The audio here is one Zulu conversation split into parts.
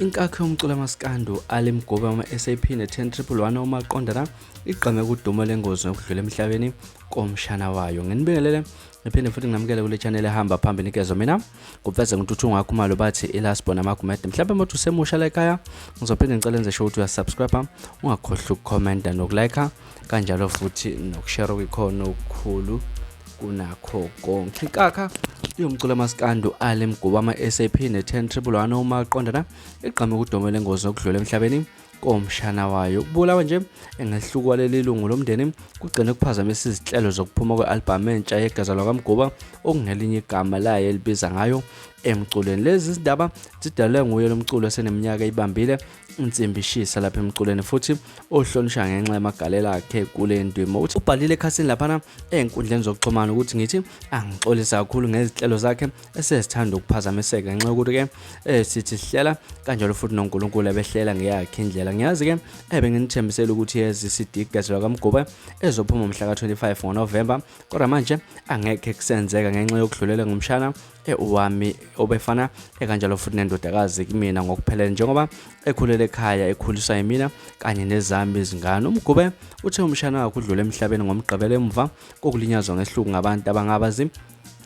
Inkakha yomculo amaskandi u-Ali Mgobe wama-SAP ne-10111 umaqondana igqame kudumo lengozi nokudlula emhlabeni komshana wayo. Nginibingelele ngiphinde futhi nginamukele kule channel ehamba phambili nikezo mina kuveze ngintuthu ngakhumalo bathi ilasbo namagumede mhlawumbe uma usemusha la ekhaya ngizophinde ngicela enze sure ukuthi uyasubscribe ungakhohlwa ukukhomenta nokulike kanjalo futhi nokushare okwikhona okukhulu kunakho konke inkakha yomculo amaskandi u-ali mguba ama-sap ne-10 triple 1 uma qondana igqame kudumo lengozi nokudlula emhlabeni komshana wayo ukubulawa nje engehlukwa kwaleli lungu lomndeni kugcine kuphazamisa izinhlelo zokuphuma kwe-albhamu entsha yegaza lwakamguba okungelinye igama layo elibiza ngayo emculweni lezi zindaba zidalwe nguye lo mculo eseneminyaka eyibambile insimbi ishisa lapha emculweni futhi ohlonishwa ngenxa yamagalelo akhe kule ndima uthi ubhalile ekhasini laphana ey'nkundleni zokuxhumana ukuthi ngithi angixolisa kakhulu ngezinhlelo zakhe esezithanda ukuphazamiseka ngenxa yokuthi-ke sithi sihlela kanjalo futhi noNkulunkulu ebehlela ngeyakhe indlela ngiyazi-ke ebenginithembisele ukuthi yezi CD Gezelwa kaMgube ezophuma mhla ka-25 ngoNovemba kodwa manje angekhe kusenzeka ngenxa yokudlulela ngomshana wami obefana ekanjalo futhi nendodakazi kumina ngokuphelele njengoba ekhulele ekhaya ekhuliswa yimina kanye nezami izingane umgube uthe umshana wakhe udlule emhlabeni ngomgqibelo emva kokulinyazwa ngesihluku ngabantu abangabazi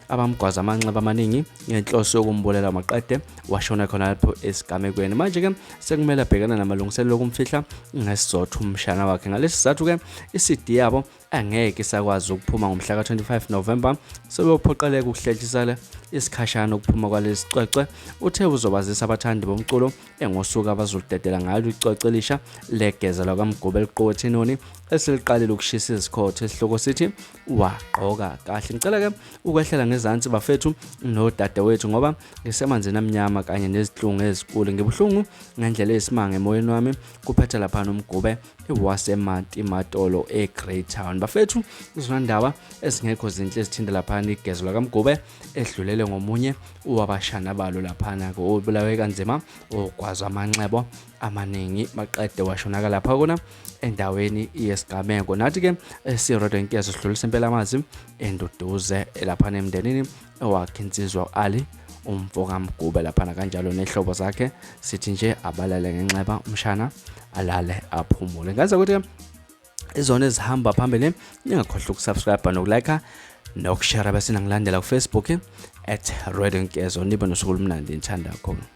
abamgwaza amanxeba amaningi ngenhloso yokumbulela maqede washona khona lapho esigamekweni manje-ke sekumele abhekane namalungiselelo okumfihla ngesizotha umshana wakhe ngalesi sizathu-ke i-cd yabo angeke isakwazi ukuphuma ngomhla ka-25 November sebeyophoqeleka ukuhlehlisela isikhashana ukuphuma kwalesi cwecwe uthe uzobazisa abathandi bomculo engosuku abazoludedela ngalo icwecwe elisha legeza lwakamgube eliqukethe inoni eseliqalile ukushisa izikhotha esihloko sithi wagqoka kahle ngicela-ke ukwehlela ngezansi bafethu nodadewethu ngoba ngisemanzini amnyama kanye nezihlungu ezinkulu ngibuhlungu ngendlela eyisimanga emoyeni wami kuphetha laphana umgube waseMatimatolo eGreytown. Bafethu izona ndaba ezingekho zinhle ezithinta laphana igezo lakamgube edlulele ngomunye wabashana balo laphana obulawe kanzima ogwazwa amanxebo amaningi maqede washonakala lapha kona endaweni yesigameko. Nathi-ke sirodwa inkezo sidlulisa impela amazwi enduduze laphana emndenini owakhe insizwa u-Ali umfo kaMgube laphana kanjalo nehlobo zakhe sithi nje abalale ngenxeba umshana alale aphumule ngaze ukuthi izona ezihamba phambili ningakhohlwa ukusubscribe nokulike nokushare bese nangilandela kufacebook at Radio Nkezo nibe nosuku olumnandi ngithanda kakhulu.